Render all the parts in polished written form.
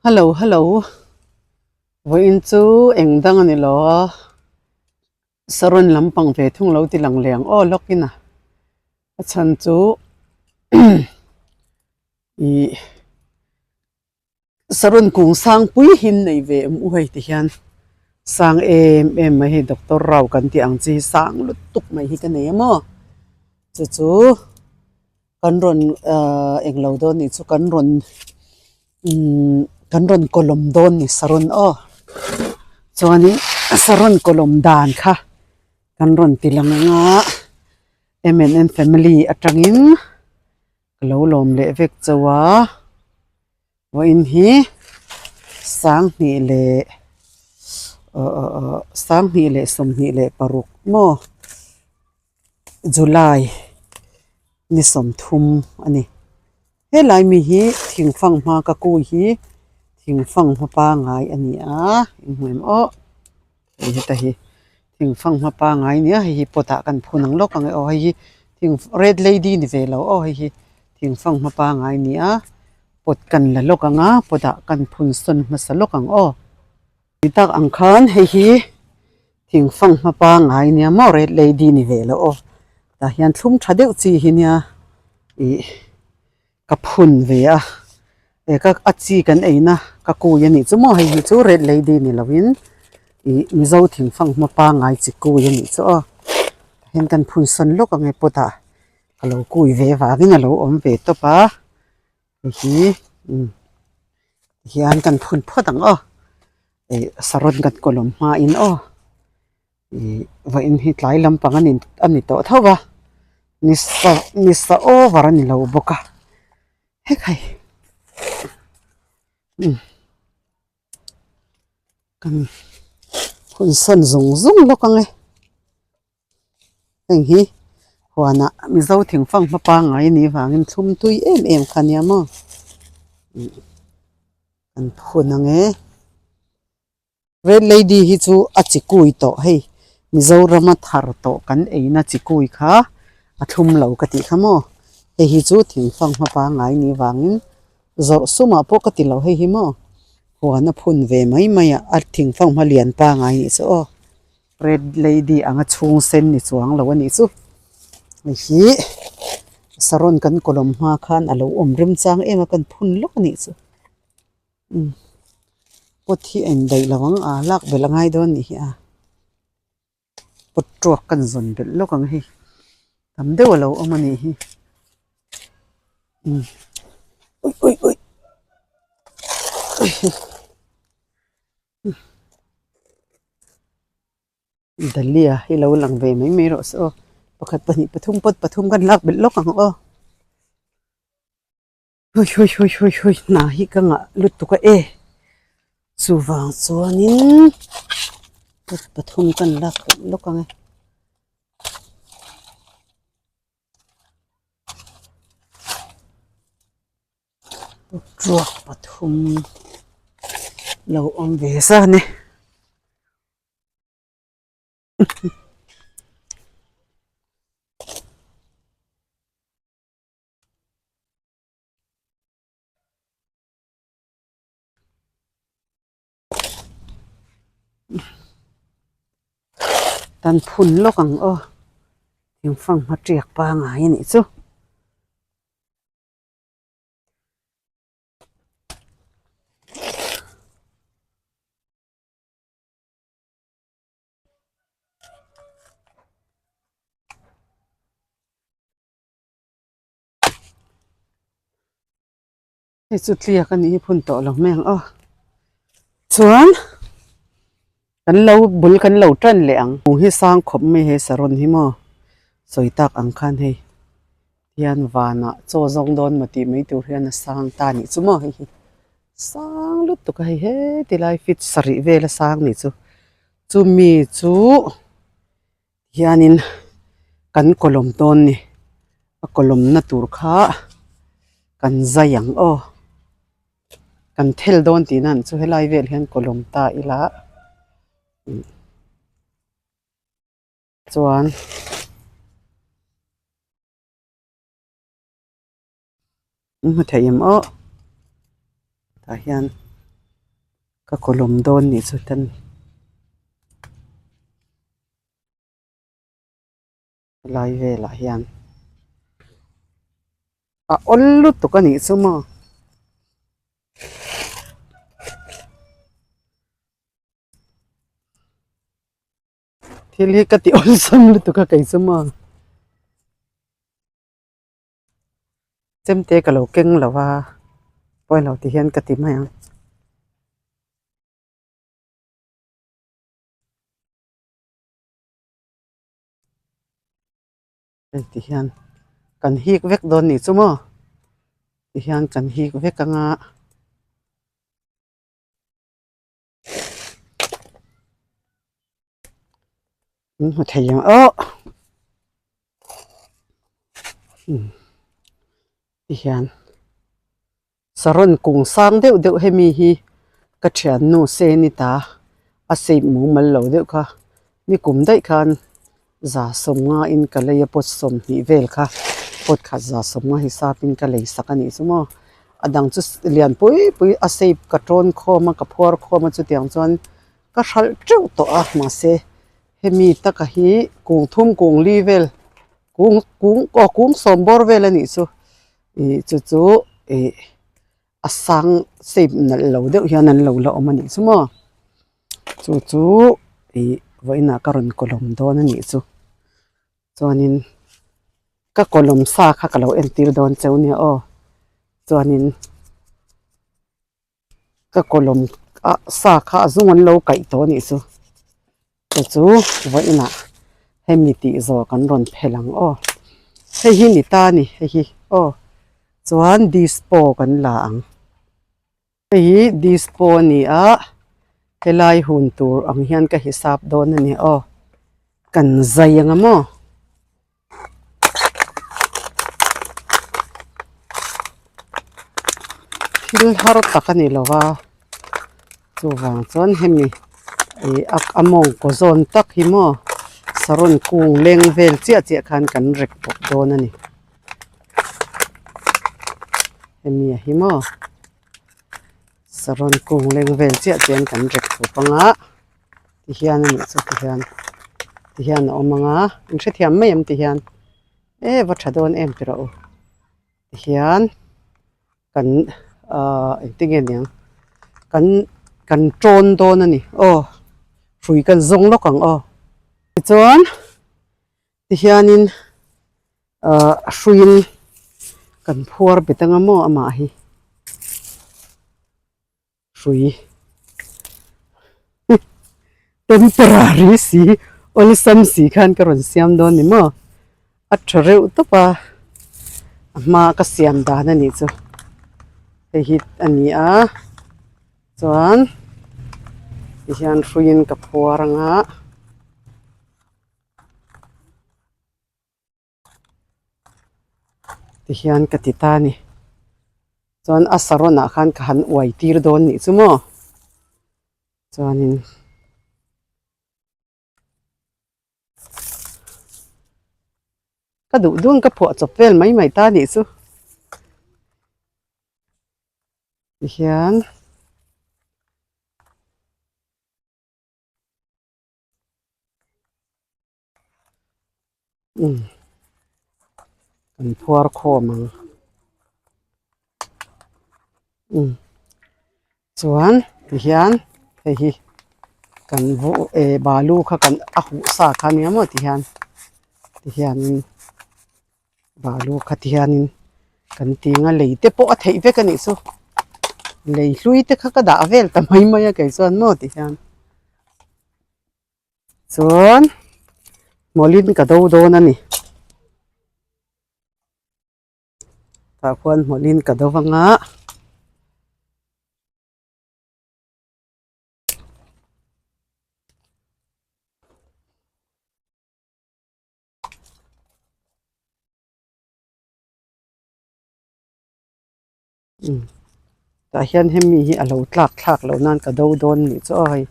Hello hello vawiin chu eng dang a ni lo a saron lampang ve thung lo ti lang leh ang aw lawk in a a chhan chu ih saron kung sang pui hi an nei ve em u hei ti hian sang em em mai hei doctor rao kan tih ang chi sang lutuk mai hi ka nei a maw chu chu. Kan rawn ahh englo dawn nih chu kan rawn umm kan rawn kawlawm dawn ni saron aw chuanin saron kawlawm dan kha kan rawn ti lang ang a m and n family atangin ka lo lawm leh vek chauh a vawiin hi sanghnih leh ah ah ah sanghnih leh 26 maw. July ni 30 a ni helai mi hi thingfang hma ka kui hi thingfang hma pangai a ni a inhmuh em aw hei heta hi thingfang hma pangai a ni a hei hi pot ah kan phun ang lawk ang e aw hei hi thing red lady ni ve lo aw hei hi thingfang hma pangai a ni a pot kan la lawk ang a pot ah kan phun sawn hmasa lawk ang aw. Ti tak ang khan hei hi thingfang hma pangai nia maw red lady ni ve loh aw tah hian thlum tha deuh chi hi nia ih ka phun ve a he ka a chi kan ei na ka kui a nih chu maw hei hi chu red lady ni lo in ih mizo thingfang hma pangai chi kui a nih chu aw tah hian kan phun sawn lawk ang e pot ah ka lo kui ve vangin a lo awm ve tawp a. Hei hi umm hian kan phun phawt ang aw ih saron kan kawlawm hmain aw ih vawiin hi tlai lampang a ni a ni tawh tho va ni sa ni sa over a ni lo bawk a hek hei umm kan phun sawn zung zung lawk ang e. Heng hi huanah Mizo thingfang hma pangngai a nih vangin thlum tui em em kha nia maw an phun ang e Red Lady hi chu a chi kui tawh hei Mizorama thar tawh kan eina chi kui kha a thlum lo ka tih kha maw hei hi chu thingfang hma pangngai a nih vangin zawrh sumah pawh ka ti lo hei hi maw huan a phun ve mai mai a a thingfang hma lian pangngai a nih chu aw. Red lady anga chhung sen ni chuang lo a nih chu hei hi saron kan kawlawm hma khan a lo awm rem chang em a kan phun lawk a nih chu umm pot hi a indaih lo ang a lak belh a ngai dawn a nih hi a pot tuak kan zawn belh lawk ang hei tam deuh a lo awm a nih hi umm ui ui ui. Dahlia hi lo lang ve mai mai rawh se aw pakhat pahnih pathum pawt pathum kan lak belh lawk ang aw hui hui hui hui hui hna hi ka ngah lutuk a e chuvang chuanin pawt pathum kan lak belh lawk ang e. Ruak pathum lo awm ve zan e. Kan phun lawk ang aw thingfang hma tiak pangai a nih chu. Hei chu tliak a nih hi phun tawh lo mai ang aw chuan kan lo bul kan lo tan leh ang kung hi sang khawp mai he saron hi maw sawi tak ang khan hei. Hian vanah chaw zawng dawn maw tih mai tur hian a sang ta nih chu maw hei hi sang lutuk a hei heti lai feet sarih vel a sang nih chu chumi chu hianin kan kawlawm dawn ni a kawlawmna tur kha kan zai ang aw kan thel dawn tihna an chu helai vel hian kawlawm ta ila. Chuan in hmu thei em aw tah hian. Ka kawlawm dawn nih chu ten lai velah hian a awl lutuk a nih chu maw. Thil hi ka ti awlsam lutuk a kei chu maw. Chemte ka lo keng lo a pawilo ti hian ka ti mai ang. Hei ti hian kan hik vek dawn nih chu maw ti hian kan hik vek anga. Min hmu thei ang aw ti hian saron kung sang deuh deuh hemi hi ka thiannu se ni ta a shape mumal lo deuh kha ni kum daih khan za sawmnga in ka lei a pot sawmhnih vel kha pot khat za sawmnga hisap in ka lei sak a nih chu maw a dang chu lian pui pui a shape ka tawn khawm a ka phuar khawm a chutiang chuan ka hralh teuh tawh a mahse hemi taka hi kung thum kung li vel kung kung aw kung sawm bawr vel a nih chu ih chu chu ih a sang shape nalh lo deuh hian an lo la awm a nih chu maw chu chu ih vawiinah ka rawn kawlawm dawn a nih chu chuanin ka kawlawm sa kha ka lo entir dawn cheu nia aw chuanin ka kawlawm a sa kha a zung an lo kaih tawh a nih chu chu chu vawiinah hemi tih zawh kan rawn phelh ang aw hei hi ni ta a ni hei hi aw chuan dispo kan la ang hei hi dispo a ni a helai hun tur ang hian ka hisap dawn a ni aw kan zai ang a maw. Thil har tak a ni lo va chuvang chuan hemi ih a mawngkaw zawn tak hi maw saron kung leng vel chiah chiah khan kan rek bawk dawn a ni hemi a hi maw saron kung leng vel chiah chiah in kan rek bawk ang a. Ti hian a nih chu ti hian ti hian a awm ang a in hrethiam mai em ti hian e va tha dawn em ti rawh u ti hian kan ahh engtin nge niang kan kan tawn dawn a ni aw hrui kan zawng lawk ang aw tichuan ti hianin ahh hruiin kan phuar bet anga maw amah hi. Hrui temporary si awlsam si khan ka rawn siam dawn ni maw a tha reuh tawp a a hma ka siam dan a nih chu hei hi a ni a chuan tihian hruiin ka phuar ang a. Tihian ka ti ta a ni. Chuan a saron ah khan ka han uai tir dawn nih chu maw. Chuanin ka duh dun ka phuah chawp vel mai mai ta nih chu. Tihian. Umm kan phuar khawm ang umm chuan tihian hei hi kan vu eh balu kha kan a huh sa kha nia maw tihian tihianin balu kha tihianin kan ti ang a lei te pawh a theih vek a nih chu lei hlui te kha ka dah vel ta mai mai a kei chuan maw tihian. Chuan hmawlhin ka do dawn a ni. Tah khuan hmawlhin ka do vang a. Umm tah hian hemi hi a lo tlak thlak loh nan ka do dawn nih chu aw hei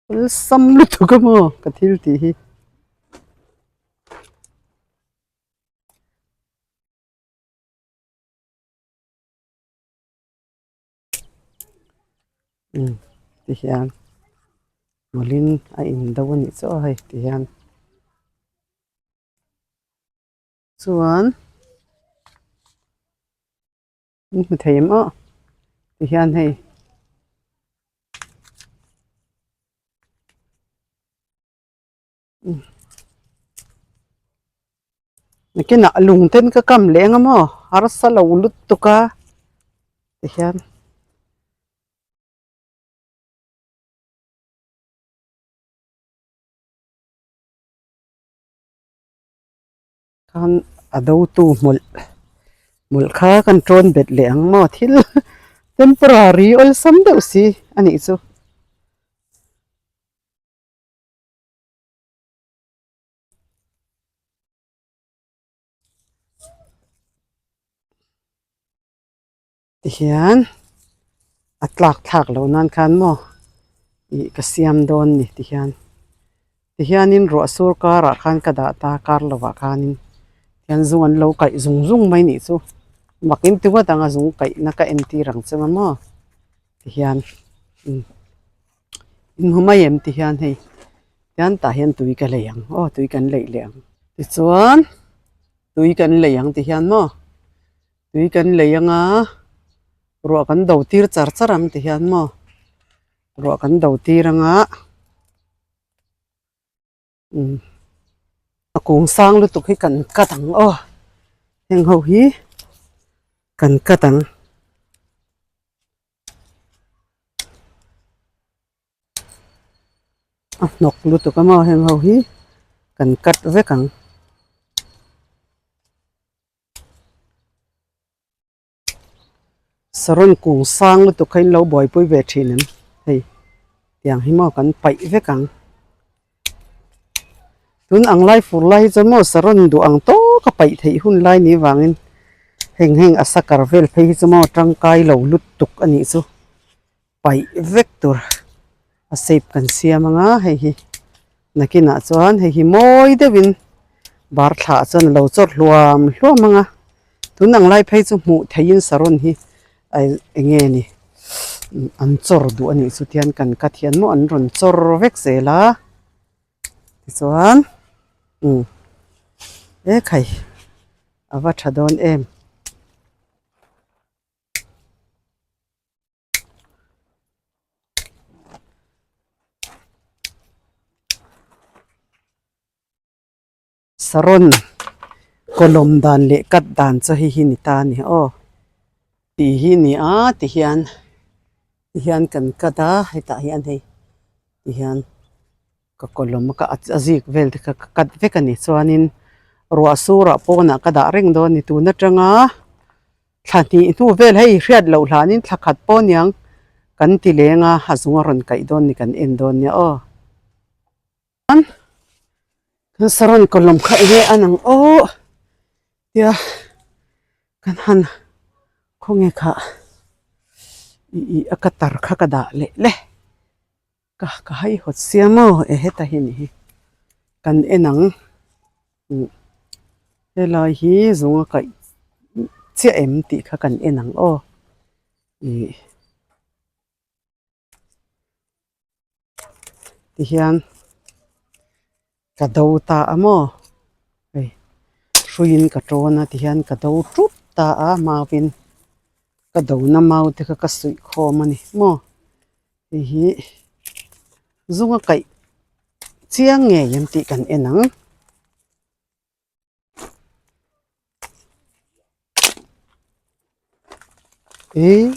awlsam lutuk a maw ka thil tih hi. Umm ti hian hmawlhin a in do a nih chu aw hei ti hian chuan in hmu thei em aw ti hian hei. Nakinah lung ten ka kam leh ang a maw harsa lo lutuk a tihian. Khan a do tu hmawlh hmawlh kha kan tawn bet leh ang maw thil temporary awlsam deuh si a nih chu. Tihian a tlak thlak loh nan khan maw ih ka siam dawn ni tihian tihianin ruah sur karah khan ka dah ta kar lovah khanin tihian zung an lo kaih zung zung mai nih chu mak in ti ngawt ang a zung kaihna ka entir ang che maw tihian umm. Inhmu mai em ti hian hei tian tah hian tui ka lei ang aw tui kan leih leh ang tichuan tui kan lei ang ti hian maw tui kan lei anga ruah kan do tir char char ang ti hian maw ruah kan do tir anga umm a kung sang lutuk hi kan cut ang aw heng ho hi kan cut ang. A hnawk lutuk a maw heng ho hi kan cut vek ang. Saron kung sang lutuk kha in lo buaipui ve thin em hei tiang hi maw kan paih vek ang. Tun ang lai fur lai hi chuan maw saron duh ang tawk a paih theih hun lai ni vangin heng heng a sakar vel phei hi chu maw tangkai lo lutuk a nih chu paih vek tur a shape kan siam ang a hei hi nakinah chuan hei hi mawi deuhin bar thlah chuan a lo chawr hluam hluam ang a tun ang lai phei chu hmuh theihin saron hi eng nge ni an chawr duh a nih chu tihian kan cut hian maw an rawn chawr vek zel a. Tichuan umm he khai a va tha dawn em. Saron kawlawm dan leh cut dan chu hei hi ni ta a ni aw tih hi ni a tihian tihian kan cut a hetah hian hei tihian ka kawlawm a ka a zik vel te kha ka cut vek a ni chuanin ruah surah pawnah ka dah reng dawn a ni tun atanga thla hnih hnu vel hei hriat loh hlanin thla khat pawh aniang kan ti leng a a zung a rawn kaih dawn ni kan en dawn nia aw. Kan saron kawlawm kha enge a nang aw tia kan han khawnge kha ih ih a cutter kha ka dah leh le ka ka hai hawt sia maw e heta hi ni hi kan en ang umm helai hi zung a kaih chiah em tih kha kan en ang aw ih. Tihian ka do ta a maw hei hruiin ka tawn a tihian ka do tup ta a mauin ka dona mau te kha ka suih khawm a ni maw hei hi zunga kaih chiang ngei em tih kan en ang. Ih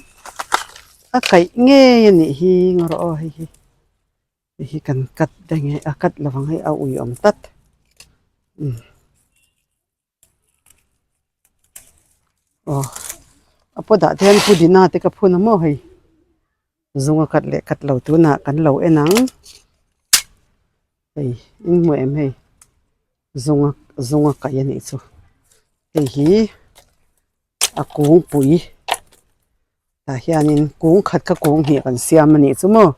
a kaih ngei a nih hi ngaw rawh aw hei hi hei hi kan cut daih nge a cut lo ang hei a ui awm tlat umm aw a pawt ah te hian pudina te ka phun a maw hei zung a cut leh cut lo tunah kan lo en ang. Hei in hmu em hei zunga zunga kaih a nih chu hei hi a kungpui tah hianin kung khat kha kung hnih kan siam a nih chu maw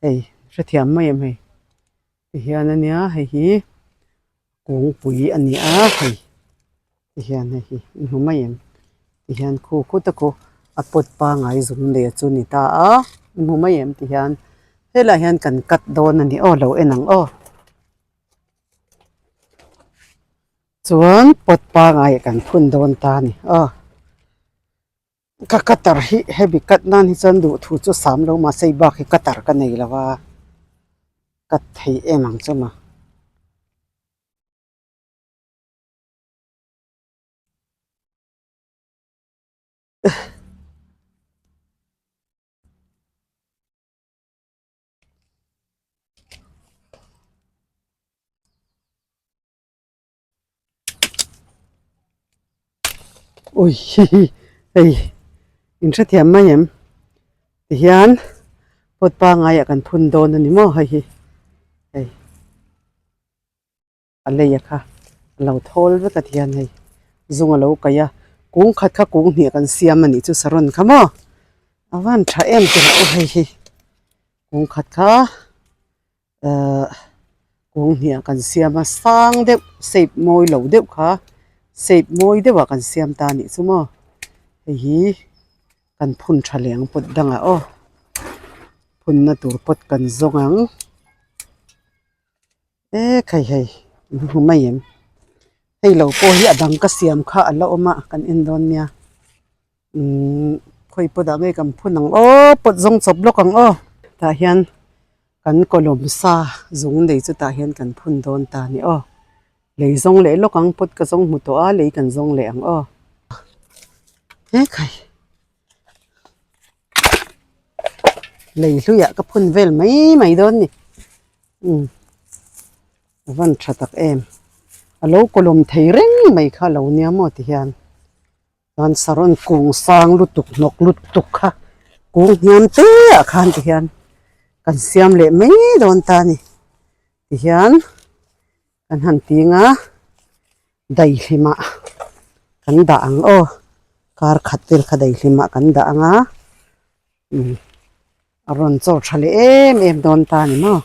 hei hrethiam mai em hei tihian a nia hei hi kungpui a ni a hei tihian hei hi in hmu mai em tihian khu khut a khu a pot pangai zung leh chu a ni ta a. Hmu mai em ti hian helaiah hian kan cut dawn a ni aw lo en ang aw. Chuan pot pangai kan phun dawn ta a ni aw. Ka cutter hi hemi cut nan hi chuan duhthu chu sam lo mahse hei bak hi cutter ka nei lo a cut thei em ang chu maw. Ui hihi hei in hrethiam mai em tihian pot pangaiah kan phun dawn a ni maw hei hi hei. A lei a kha a lo thawl vek a tihian hei zung a lo kaih a kung khat kha kung hnih kan siam a nih chu saron kha maw a van tha em tih loh hei hi kung khat kha ahh kung hnih ah kan siam a sang deuh shape mawi lo deuh kha shape mawi deuh ah kan siam ta a nih chu maw hei hi kan phun tha leh ang pot dangah aw phunna tur pot kan zawng ang. E khai hei in hmu mai em hei lo pawh hi a dang ka siam kha a la awm a kan en dawn nia umm khawi pawt ah nge kan phun ang aw pawt zawng chawp lawk ang aw tah hian kan kawlawm sa zung nei chu tah hian kan phun dawn ta a ni aw lei zawng leh lawk ang pawt ka zawng hmu tawh a lei kan zawng leh ang aw he khai. Lei hluiah ka phun vel mai mai dawn ni umm a van tha tak em a lo kawlawm thei reng mai kha lo nia maw ti hian chuan saron kung sang lutuk hnawk lutuk kha kung hniam te ah khan ti hian kan siam leh mai dawn ta a ni ti hian kan han ting a. Daihlimah kan dah ang aw kar khat vel kha daihlimah kan dah ang a umm a rawn chaw tha leh em em dawn ta a ni maw.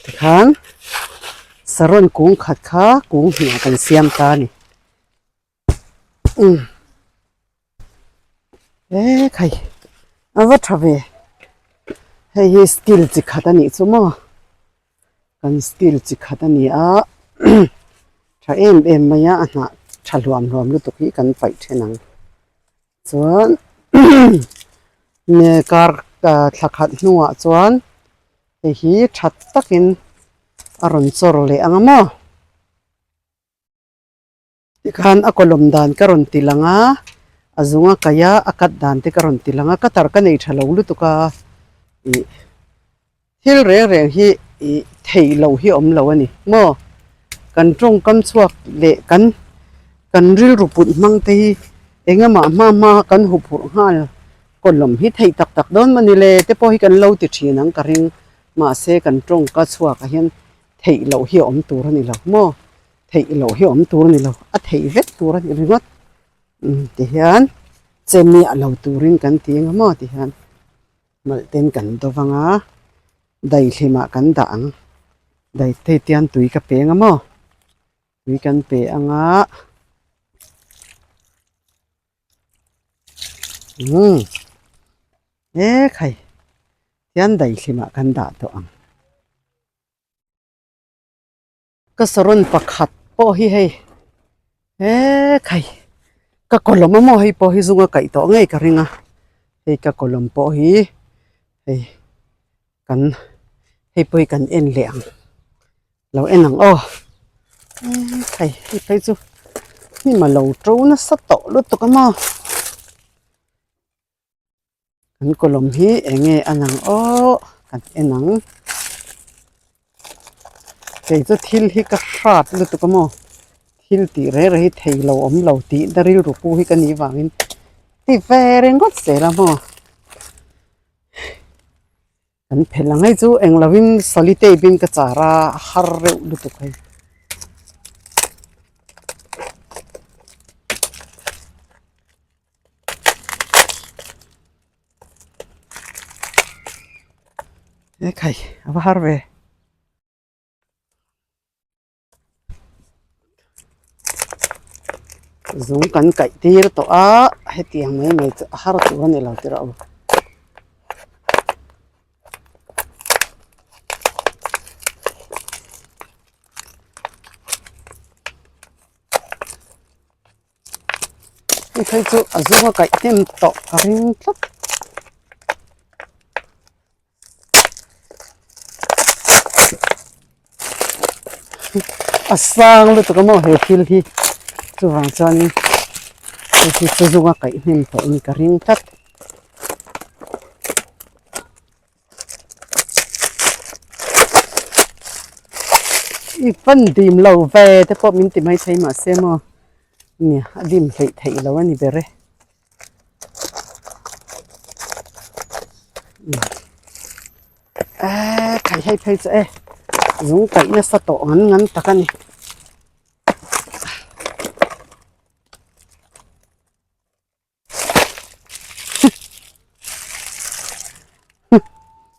Tikhan saron kung khat kha kung hnih ah kan siam ta a ni umm e khai a va tha ve hei hi skill chi khat a nih chu maw kan skill chi khat a ni a tha em em mai a a hnah tha hluam hluam lutuk hi kan paih then ang. Chuan kar thla khat hnuah chuan hei hi tha takin a rawn chawr leh ang a maw tikhan a kawlawm dan ka rawn ti lang a a zung a kaih a a cut dan te ka rawn ti lang a cutter ka nei tha lo lutuk a ih thil reng reng hi ih theih loh hi a awm lo a ni maw kan tawngkam chhuak leh kan kan rilru put hmang te hi engemaw hma hma kan huphurh nghal kawlawm hi theih tak tak dawn maw ni le te pawh hi kan lo ti thin ang ka ring mahse kan tawngka chhuak ah hian theih loh hi a awm tur a ni lo maw theih loh hi a awm tur a ni lo a theih vek tur a ni ringawt umm tihian che miah lo turin kan ti ang maw tihian. Hmalh ten kan do vang a, daihlimah kan dah ang. Dai te tian tui ka pe ang a maw? Tui kan pe ang a. Umm e khai tian daihlimah kan dah tawh ang. Ka saron pakhat pawh hi hei he khai ka kawlawm a maw hei pawh hi zunga kaih tawh ngei ka ring a hei ka kawlawm pawh hi hei kan hei pawh hi kan en leh ang lo en ang aw he khai hei phei chu hnim a lo to nasa tawh lutuk a maw. Kan kawlawm hi eng nge a lang aw kan en ang kei chu thil hi ka hrat lutuk a maw thil tih reng reng hi thei lo awm lo tih na rilru pu hi ka nih vangin ti ve ringawt zel a maw kan phelh ang hei chu eng lovin solitape in ka char a a har reuh lutuk hei. Ekhai a va har ve. Zung kan kaih tir tawh a hetiang mai mai chu a har tur a ni lo tirh a aw. Hei phei chu a zung a kaih hnem tawh ka ring tlat. A sang lutuk a maw he thil hi chuvang chuanin hei hi chu zunga kaih hnem tawhin ka ring tlat. I fan dim lo ve te pawh min ti maithei mahse maw nia a dim hleih theih loh a ni ber e. Eee khai hei phei chu e zung kaih nasa tawh ngan ngan tak a ni.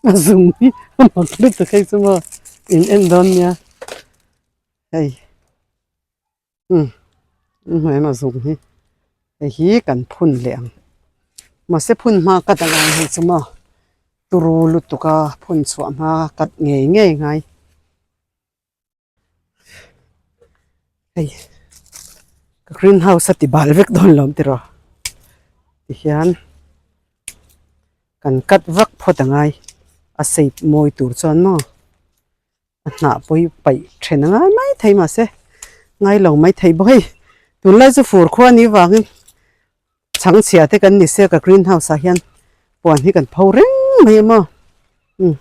A zung hi a mak lutuk hei chu maw in en dawn nia hei. Umm hnuai a zung hi hei hi kan phun leh ang mahse phun hma cut a ngai hei chu maw turu lutuk a phun chhuah hma cut ngei ngei ngai hei ka green house a ti bal vek dawn lo tiraw tihian kan cut vak phawt a ngai a shape mawi tur chuan maw. A hnah pawi paih then a ngai mai thei mahse ngai lo mai thei bawk hei tunlai chu fur khua ni vangin chhangchhia te kan ni sia ka green house ah hian puan hi kan pho reng mai a maw umm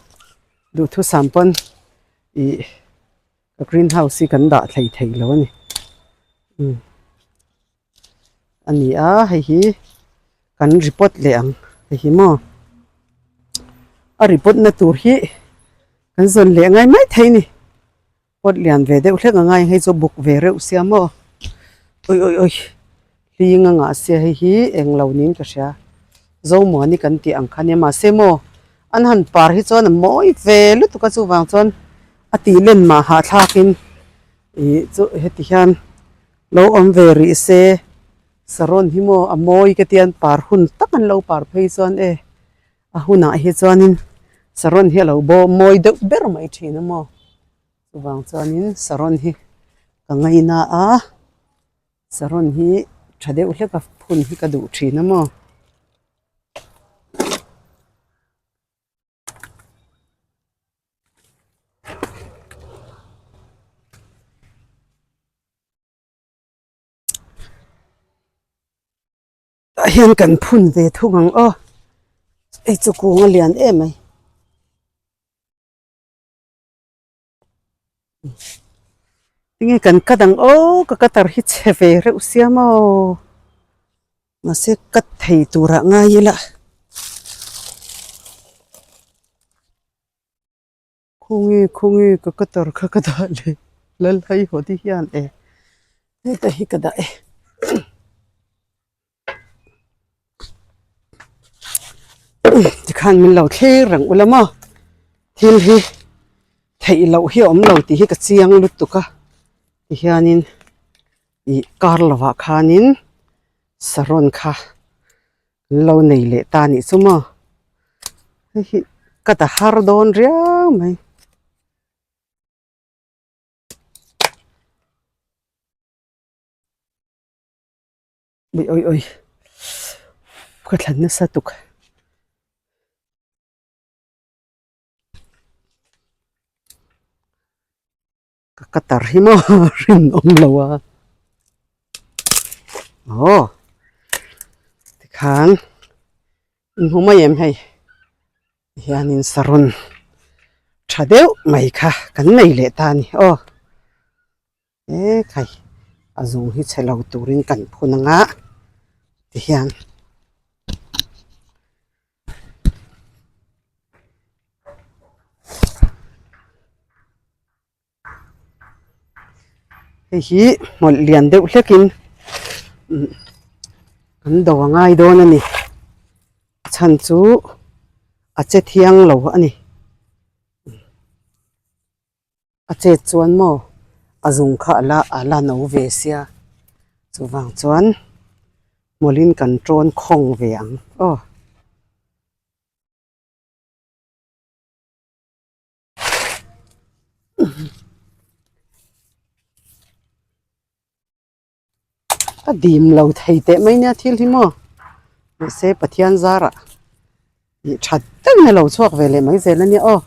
duhthusam pawn ih ka green house hi kan dah thlei thei lo a ni umm a ni a hei hi kan report leh ang hei hi maw a report na tur hi kan zawn leh ngai mai thei a ni pot lian ve deuh hlek a ngai hei chu buk ve reuh sia maw awi awi awi hling a ngah sia hei hi englo niin ka hria Zomuani kan tih ang kha nia mahse maw an han par hi chuan a mawi ve lutuk a chuvang chuan a tih len mah hahthlak in ih chu heti hian. Lo awm ve rih se, Saron hi maw a mawi ka tian par hun tak an lo par phei chuan e, a hunah hi chuanin Saron hi a lo bo mawi deuh ber mai thin a maw. Chuvang chuanin Saron hi ka ngaina a, Saron hi tha deuh hlek a phun hi ka duh thin a maw. Tah hian kan phun ve thung ang aw hei chu kung a lian em mai tinge kan cut ang aw ka cutter hi chhe ve reuh sia maw mahse cut thei turah ngai ila. Khawnge khawnge ka cutter kha ka dah leh lal hai haw te hian e heta hi ka dah e tikhan min lo thlir reng ula maw thil hi theih loh hi a awm lo tih hi ka chiang lutuk a tihianin ih kar lovah khanin saron kha an lo nei leh ta anih chu maw hei hi ka ta har dawn riau mai. Ui ui ui ka thlan nasa tuk. Ka cutter hi maw rinawm lo a aw tikhan in hmu mai em hei hianin saron tha deuh mai kha kan nei leh ta a ni aw e khai a zung hi chhe lo turin kan phun anga tihian. Hei hi hmawlh lian deuh hlekin kan do a ngai dawn a ni a chhan chu a che thiang lo a ni. A chet chuan maw a zung kha a la a la no ve sia chuvang chuan hmawlhin kan tawn khawng ve ang aw. Ka dim lo thei teh mai nia thil hi maw mahse Pathian zarah ih that deuhin a lo chhuak ve leh mai zel a nia aw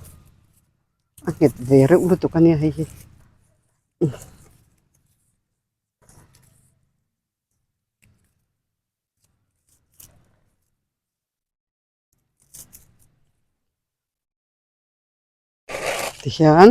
a nghet ve reuh lutuk a nia hei hi. Tihian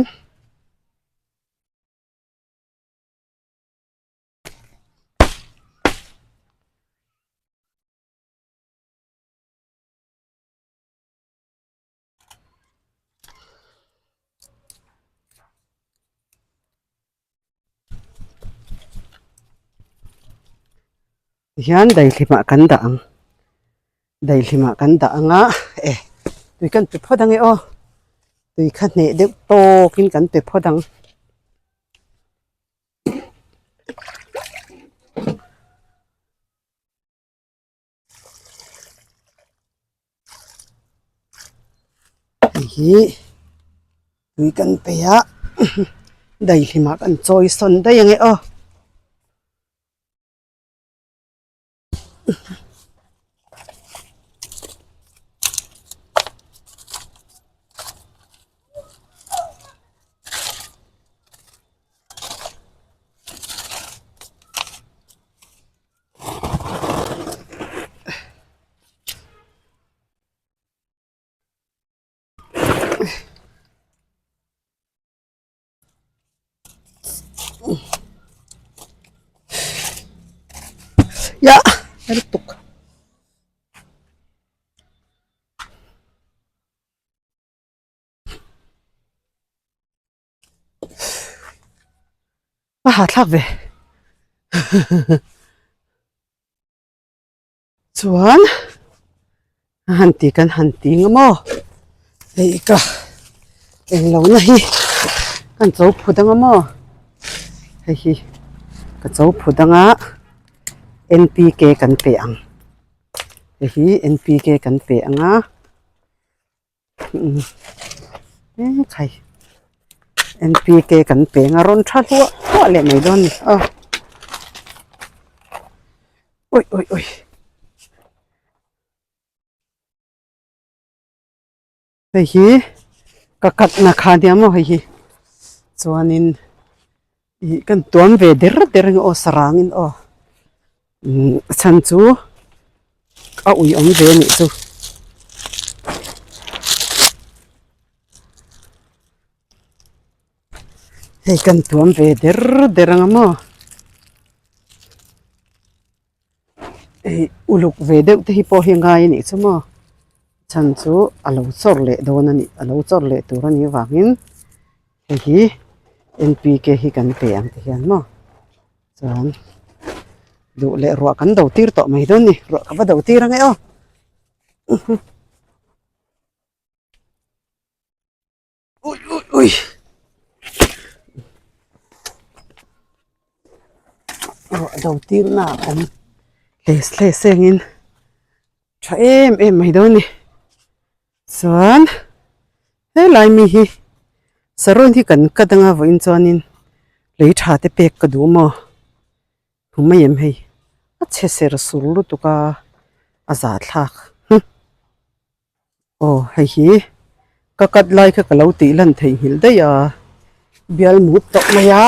Tihian daihlimah kan dah ang daihlimah kan dah ang a e tui kan pe phawt ang e aw tui kha hneh deuh tawkin kan pe phawt ang. Hei hi tui kan pe a daihlimah kan chawi sawn daih ang e aw. Yah lutuk a hahthlak ve Chuan a han ti kan han ti nga maw hei ka englo na hi kan cho phut anga maw hei hi ka cho phut anga N P K kan pe ang hei hi N P K kan pe anga ekhai N P K kan pe anga rawn tha hluah hluah leh mai dawn a ni aw. Ui ui ui hei hi ka cut na kha nia maw hei hi chuanin ih kan tuam ve der der ang aw sarangin aw umm a chhan chu a ui awm ve a nih chu. Hei kan tuam ve der der ang a maw hei uluk ve deuh te hi pawh hi a ngai a nih chu maw chhan chu a lo chawr leh dawn a nih a lo chawr leh tur a nih avangin hei hi N P K hi kan pe ang ti hian maw chuan duh leh ruah kan do tir tawh mai dawn a ni ruah ka va do tir ang e aw. Ui ui ui ruah do tir na a awm hle hle sengin tha em em mai dawn a ni chuan helai mi hi sarawn hi kan cut anga vawiin chuanin lei tha te pek ka duh maw hmu mai em hei a chhe ser sur lutuk a a zahthlak. Aw hei hi ka cut lai kha ka lo tih lan theihnghilh daih a bial mut tawh mai a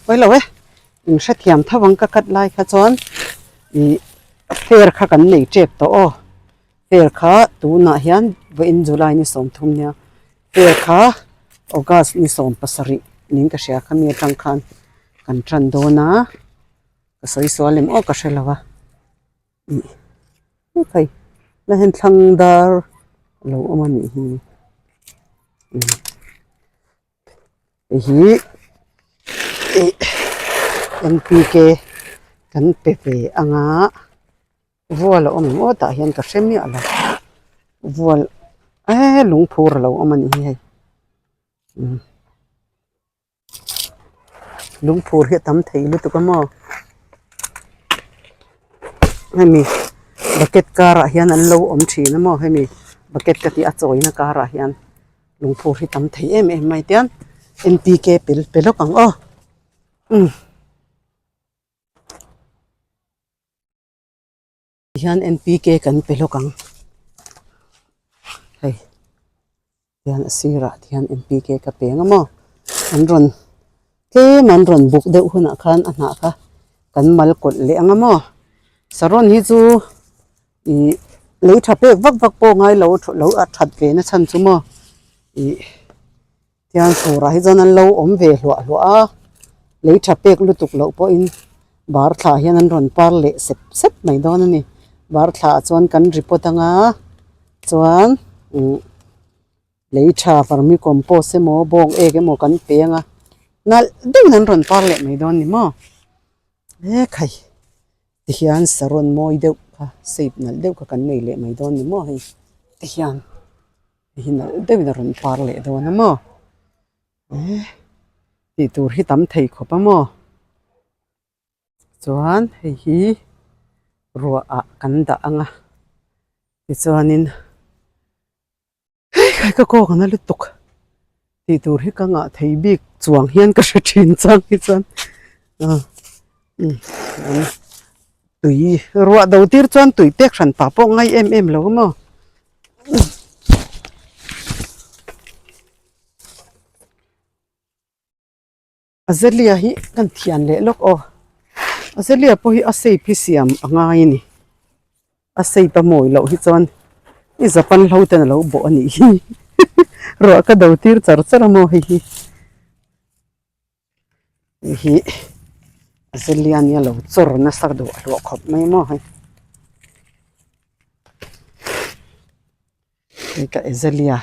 pawi lo e in hrethiam tho ang ka cut lai kha chuan ih fair kha kan nei tep tawh aw fair kha tunah hian vawiin july ni 30 nia fair kha august ni 17 niin ka hria kha mi atang khan kan tan dawn a ka sawi sual em aw ka hre lo a. Ih hei la hian thlang dar a lo awm a nih hi hei hi ih N P K kan pe ve ang a vual a awm em aw tah hian ka hre miah lo vual eee lungphur a lo awm a nih hi hei. Lungphur hi a tam thei lutuk a maw hemi bucket karah hian an lo awm thin a maw hemi bucket ka tih a chawina karah hian lungphur hi tam thei em em mai tiang N P K pe pe lawk ang aw umm. Hian N P K kan pe lawk ang hei hian a sirah te hian N P K ka pe ang a maw an rawn tlem an rawn buk deuh hunah khan a hnah kha kan mal kawlh leh ang a maw saron hi chu ih lei tha pek vak vak pawh ngai lo lo a that ve na chhan chu maw ih. Tiang furah hi chuan an lo awm ve hluah hluah a, lei tha pek lutuk loh pawhin bar thla hian an rawn par leh sep sep mai dawn a ni. Bar thla ah chuan kan report anga chuan umm lei tha vermi compost emaw bawng ek emaw kan pe anga nalh deuhin an rawn par leh mai dawn a ni maw. Ekhai tihian saron mawi deuh kha shape nalh deuh kha kan nei leh mai dawn a ni maw hei tihian. Hei hi nalh deuhin a rawn par leh dawn a maw eh tih tur hi tam thei khawp a maw chuan hei hi ruah ah kan dah ang a tichuanin hei ka kawk a na lutuk tih tur hi ka ngah thei bik chuang hian ka hre thin chang hi chuan ah umm tui ruah do tir chuan tui pek hran pah pawh ngai em em lo a maw. Azelia hi kan thian leh lawk aw Azelia pawh hi a shape hi siam a ngai a ni a shape a mawi loh hi chuan i Japan hlo ten a lo bawh a nih hi ruah ka do tir char char a maw hei hi hei hi Azelia nia lo chawr nasa duh a hlawh khawp mai maw hei. Hei ka Azelia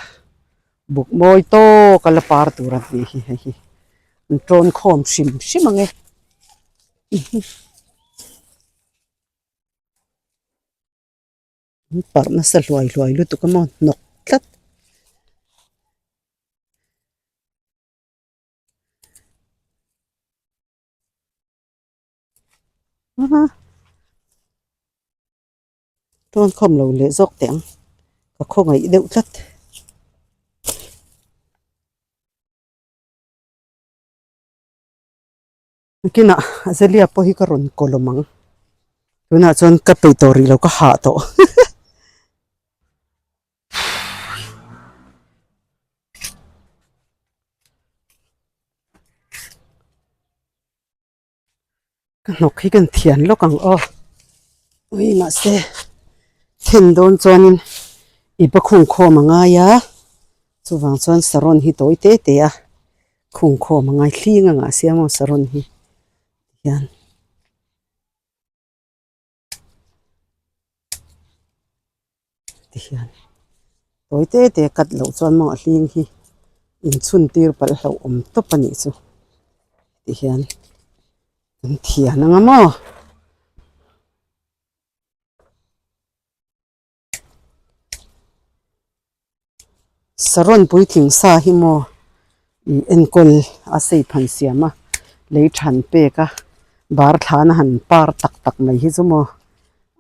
buk mawi tawk a la par tur a nih hi hei hi an tawn khawm hrim hrim ang e an parh nasa hluai hluai lutuk a maw hnawk tlat. Tawn khawm lo leh zawk teh ang ka khawngaih deuh tlat. Nakinah Azelia pawh hi ka rawn kawlawm ang tunah chuan ka peih tawh rih lo ka hah tawh. Ka hnawk hi kan thian lawk ang aw ui mahse then dawn chuanin i ba khung khawm a ngai a chuvang chuan saron hi tawi te te a khung khawm a ngai hling a ngah sia maw saron hi tihian. Tihian tawi te te cut loh chuan maw a hling hi inchhun tir palh hlauh awm tawp a nih chu tihian an thian ang a maw. Saron puitling sa hi maw ih enkawl a shape han siam a lei than pek a bar thlana han par tak tak mai hi chu maw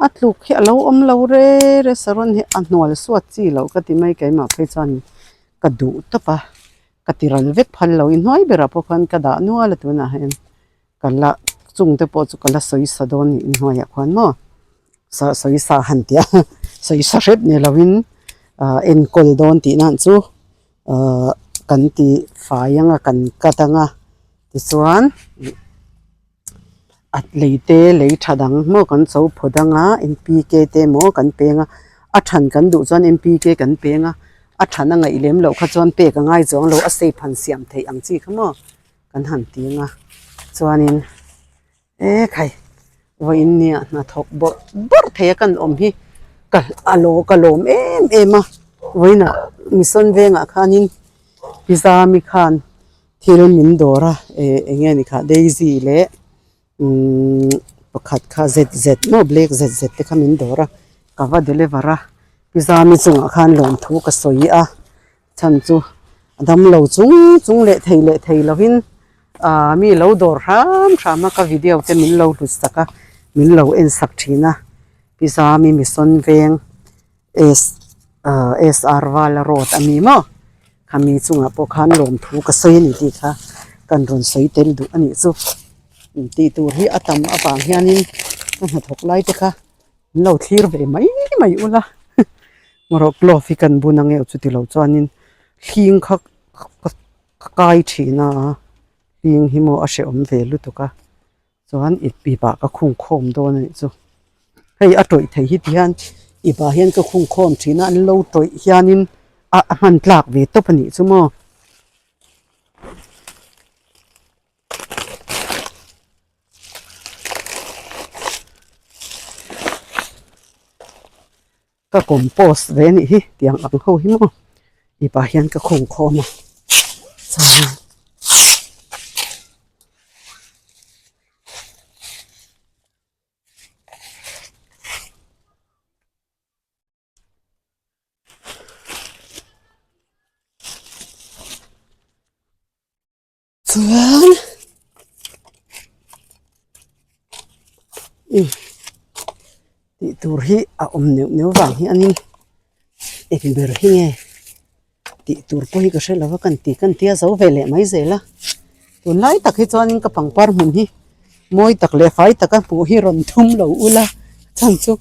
a tluk hi a lo awm lo re re saron hi a hnual suat chi loh ka ti mai keimah phei chuan ka duh tawp a ka ti ral vek phal lo inhnuai berah pawh khan ka dah nual a tunah hian ka la chung te pawh chu ka la sawi sa dawn nih inhnuaiah khuan maw sa sawi sa han tih a sawi sa hrep ni lovin ah enkawl dawn tih nan chu ah kan ti fai anga kan cut anga tichuan a lei te lei tha dang maw kan cho phawt anga N P K te maw kan peng a a than kan duh chuan N P K kan peng a a than a ngaih lem loh kha chuan pek a ngai chuang lo a shape han siam theih ang chi kha maw. Kan han ti ang a chuanin e khai vawiin nia hnathawk bawrh bawrh thei a kan awm hi ka a lo ka lawm em em a vawiinah mission vengah khanin pizza mi khan thil min dawr a eh eng nge ni kha daisy leh umm pakhat kha zet zet maw black zet zet te kha min dawr a ka va deliver a pizza mi chungah khan lawmthu ka sawi a. Chhan chu a dam lo chung chung leh thei leh thei lovin Ahh mi lo dawr hram hram a ka video te min lo hlut sak a min lo en sak thin a pi zami mission veng S ahh S R Vala road a ni maw khami chungah pawh khan lawmthu ka sawi a ni tih kha kan rawn sawi tel duh a nih chu tih tur hi a tam avang hianin ka hnathawk lai te kha an lo thlir ve mai mai ula erawh glove hi kan bun ang e chuti lo chuanin hling kha ka kai thin a hling hi maw a hrehawm ve lutuk a chuan ip ip ah ka khung khawm dawn a nih chu hei a tawih thei hi ti hian ip ah hian ka khung khawm thin a an lo tawih hianin a a hman tlak ve tawp a nih chu maw. Ka compost ve anih hi tiang ang ho hi maw ipah hian ka khung khawm a chuan Chuan umm tih tur hi a awm neuh neuh vang hianin eng ber hi nge tih tur pawh hi ka hre lo va kan ti kan tia zo ve leh mai zel a tunlai tak hi chuanin ka pangpar hmun hi mawi tak leh fai taka hmuh hi rawn thum lo ula chhan chu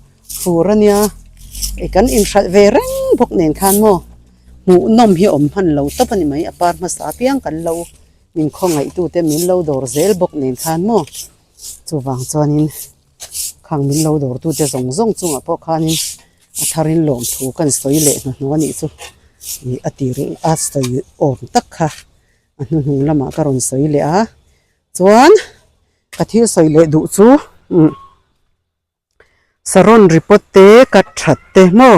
fur ania kan inhralh ve reng bawk nen khan maw. Hmuhnawm hi awm hman lo tawp a ni mai, a par hmasa apiang kan lo min khawngaihtute min lo dawr zel bawk nen khan maw chuvang chuanin khang min lo dawrtute zawng zawng chungah pawh khanin a tharin lawmthu kan sawi leh hnuhnawh a nih chu ih a tir a sawi awm tak kha a hnuhnung lamah ka rawn sawi leh a chuan ka thil sawi leh duh chu umm. Saron report te cut that te maw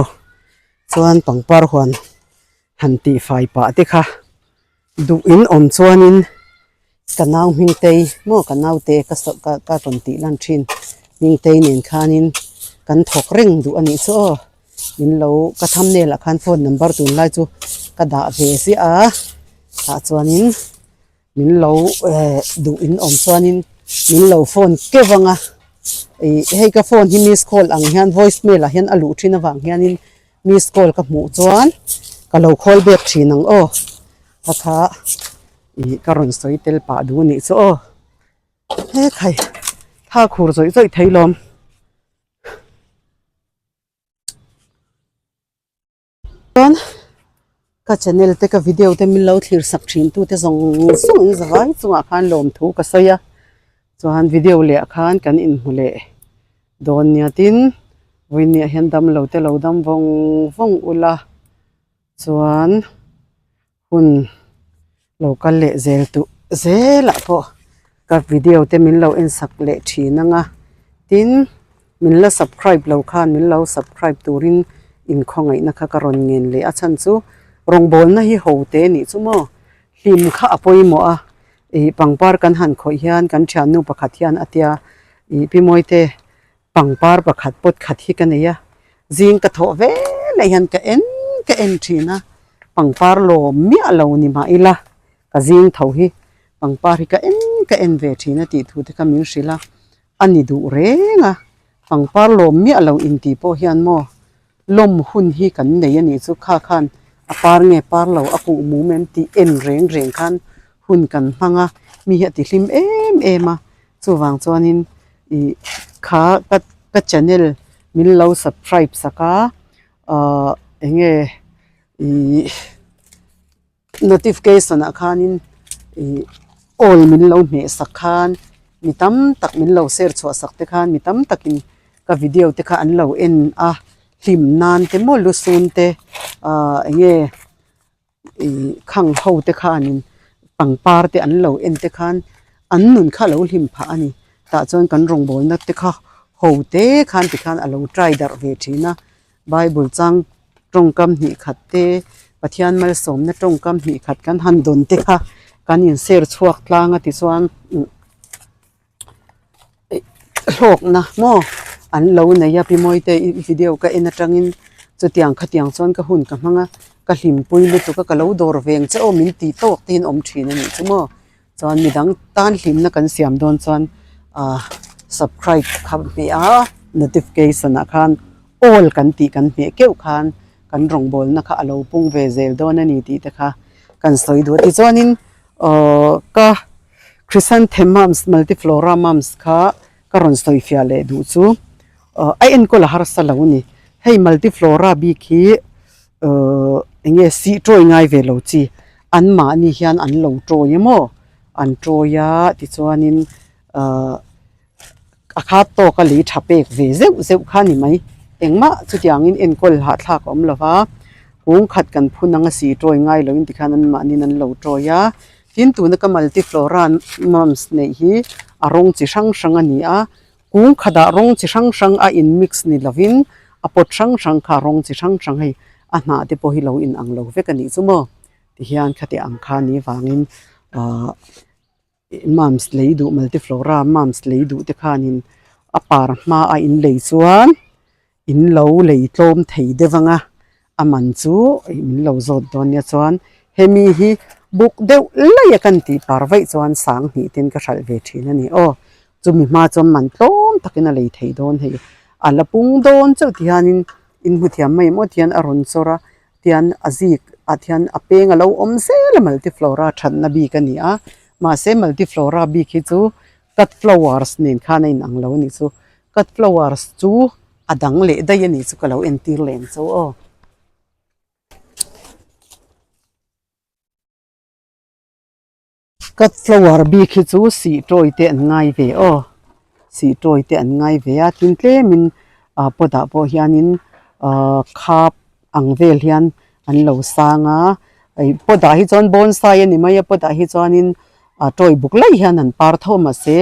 chuan pangpar huan han tih fai pah te kha duh in awm chuanin ka nau hmingtei maw ka naute ka saw ka ka rawn tih lan thin hmingtei nen khanin kan thawk reng duh a nih chu aw min lo ka thumbnail ah khan phone number tunlai chu ka dah ve ziah a tah chuanin. Min lo eh duh in awm chuanin min lo phone keuh ang a, ih hei ka phone hi miss call ang hian voice mail ah hian a luh thin avang hianin miss call ka hmuh chuan ka lo call back thin ang aw ka kha ih ka rawn sawi tel pah duh a nih chu aw hekhai thla khur zawih zawih thei lawm. Chuan ka channel te ka video te min lo thlir sak thin tu te zawng zawng in zavai chungah khan lawmthu ka sawi a chuan video leh ah khan kan inhmu leh dawn nia tin vawiin ah hian damlo te lo dam vawng vawng ula chuan hun lo kal leh zel duh zelah pawh ka video te min lo en sak leh thin ang a tin min la subscribe lo khan min lo subscribe turin inkhawngaihna kha ka rawn ngen leh a chhan chu rawngbawlna hi ho te nih chu maw hlim kha a pawimawh a ih pangpar kan han khawih hian kan thiannu pakhat hian a tia ih pi mawite Pangpar pakhat pawt khat hi ka nei a, zing ka thawh ve leh hian ka en ka en thin a, pangpar lawm miah lo ni mah ila ka zing tho hi pangpar hi ka en ka en ve thin a tih thu te kha min hrilh a, a ni duh reng a, pangpar lawm miah lo intih pawh hian maw lawm hun hi kan nei a nih chu kha khan a par nge par lo a kuh mum em tih en reng reng khan hun kan hmang a, mi hi a ti hlim em em a. Chuvang chuanin ih kha ka ka channel min lo subscribe sak a ahh eng nge ih notification ah khanin ih all min lo hmeh sak khan mi tam tak min lo share chhuah sak te khan mi tam takin ka video te kha an lo en a hlim nan te maw lusun te ahh eng nge. Ih khang ho te khanin pangpar te an lo en te khan an nun kha a lo hlim phah a ni tah chuan kan rawngbawlna te kha ho te khan tikhan a lo try darh ve thin a bible chang tawngkam hnih khat te Pathian malsawmna tawngkam hnih khat kan han dawn te kha kan in share chhuak tlang a tichuan hlawkna maw an lo nei a pi mawi te i video ka en atangin chutiang khatiang chuan ka hun ka hmang a ka hlimpui lutuk a ka lo dawr veng che aw min ti tawk te hian awm thin a nih chu maw. Chuan midang tan hlimna kan siam dawn chuan ah subscribe kha hmeh a notification ah khan all kan tih kan hmeh keuh khan kan rawngbawlna kha a lo pung ve zel dawn a ni tih te kha kan sawi duh a. Tichuanin aww ka chrysanthemums multiflora mums kha ka rawn sawi fiah leh duh chu aww a enkawl a harsa lo a ni. Hei multiflora bik hi aww eng nge sih tawi ngai ve lo chi anmahni hian an lo tawi emaw an tawi a tichuanin ahh a khat tawk a lei tha pek ve zeuh zeuh kha a ni mai engmah chutiangin enkawl hahthlak a awm lo va kung khat kan phun anga sih tawi ngai loin tikhian anmahniin an lo tawi a tin tuna ka multiflora mums neih hi a rawng chi hrang hrang a ni a kung khatah rawng chi hrang hrang a in mix ni lovin a pot hrang hrang kha rawng chi hrang hrang hei a hnah te pawh hi lo in ang lo vek a nih chu maw tihian khati ang kha ni vangin ahh mums lei duh multiflora mums lei duh te khanin a par hma a in lei chuan in lo lei tlawm thei deuh ang a a man chu min lo zawt dawn nia chuan hemi hi buk deuh laih a kan tih par vaih chuan sang hnih ten ka hralh ve thin a ni aw chumi hma chuan man tlawm takin a lei thei dawn hei a la pung dawn chauh ti hianin in hmu thiam mai maw tihian a rawn chawr a tian a zik ah hian a peng a lo awm zel a multiflora thatna bik a ni a mahse multiflora bik hi chu cut flowers nen khan a inang lo a nih chu cut flowers chu a dang leh daih a nih chu ka lo entir leh ang chu aw. Cut flower bik hi chu sih tawi te an ngai ve aw sih tawi te an ngai ve a tin tlemin ah pot ah pawh hianin ah khap ang vel hian an lo sang a ih pot ah hi chuan bonsai a ni mai a pot ah hi chuanin ah tawi buk laih hian an par tho mahse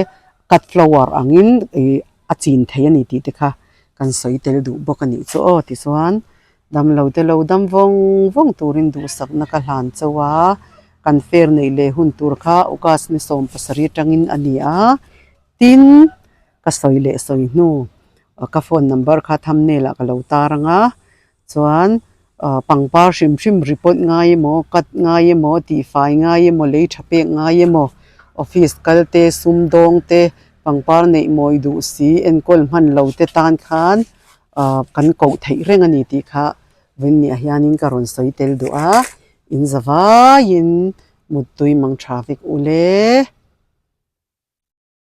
cut flower angin ih a chin thei a ni tih te kha kan sawi tel duh bawk a nih chu aw tichuan damlo te lo dam vawng vawng turin duhsakna ka hlan chauh a kan fair neih leh hun tur kha August ni 17 atangin a ni a tin ka sawi leh sawi hnu ka phone number kha thumbnail ah ka lo tar ang a chuan ah pangpar hrim hrim report ngai emaw cut ngai emaw tihfai ngai emaw lei tha pek ngai emaw office kal te sum dawng te pangpar neih mawi duh si enkawl hman lo te tan khan ah kan koh theih reng a ni tih kha vawiin hianin ka rawn sawi tel duh a in za vaiin muttui mang tha vek ule.